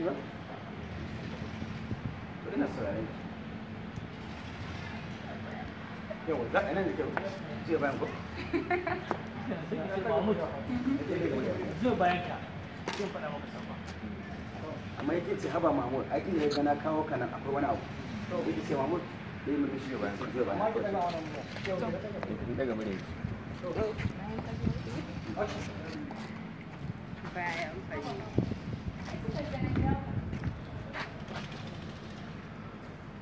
nufi ba? To ina sauraren ki. Yawa za a nan da kyau. Jiya bayan ko? Jiya bayan ka. Zan faɗa maka sabon. Amma yake ce haba Mahmud, ai kin da ya na kawo ka nan akwai wani abu. Yake ce Mahmud, dai mun shi bayan sai jiya bayan. Daga mure. Bayan fari.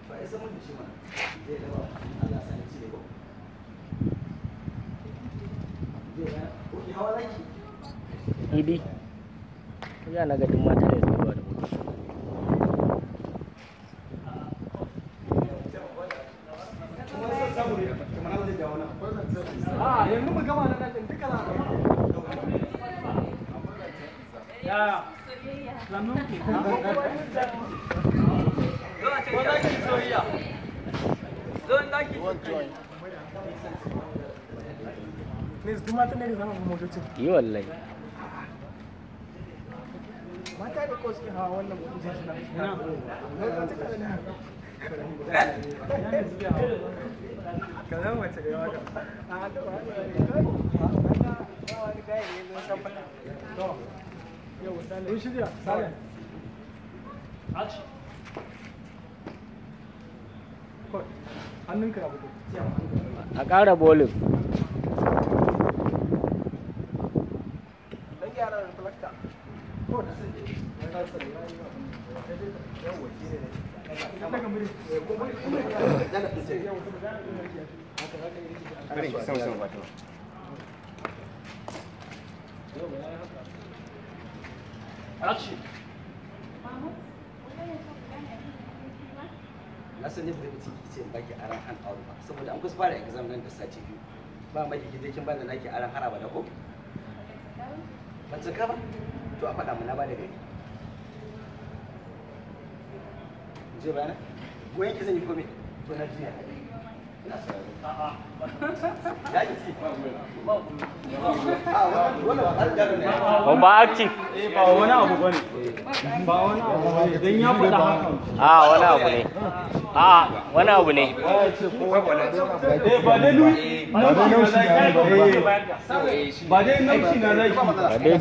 Ba ya san mun da shi mana. Zai daba Allah sani ci ne ko? Zai bayan. Ko ki hawa zaki? Idi. Ya na ga duk mata ne zuwa da mutum. A yanzu mu gama nan din duka za a gama. Ya. Sannu ki. Ko za ki soyayya? Zo in ki. Please, duk mata ne da zama motocin. Yi wallahi. Mata da ko suke hawa wannan motocin suna. Kazan wace ga waka. A to wani gaya ne zo san fada. To. Yau sale. Kun shirya? Sale. Action. Ko hannunka ya fito. A ƙara bolin. Dan gyara reflector. Ko da sun je. Na san yadda mutum ki ce in baki aran hand out ba saboda an kusa fara exam nan da sati biyu. Ba maki ki je kin bani naki aran har abada ko? Ban cika ba? To a faɗa mu na bada gari. Je bayana? Goyon ki zan yi kome? To na juya. Ina sauraro. A'a. Ya ki ci? A wannan ba tsarin gado ne. Ba active. Eh ba wani abu bane. Ba wani abu bane dan ya faɗa hakan. A wani abu ne. A wani abu ne. Eh ba dai lui. Ba dai naushi na ba. Ba dai naushi na zaki. Ba dai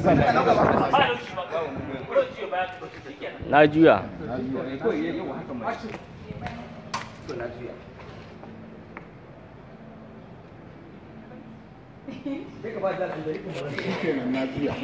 Na juya. To na juya. Sai ka ba da Shikenan na juya.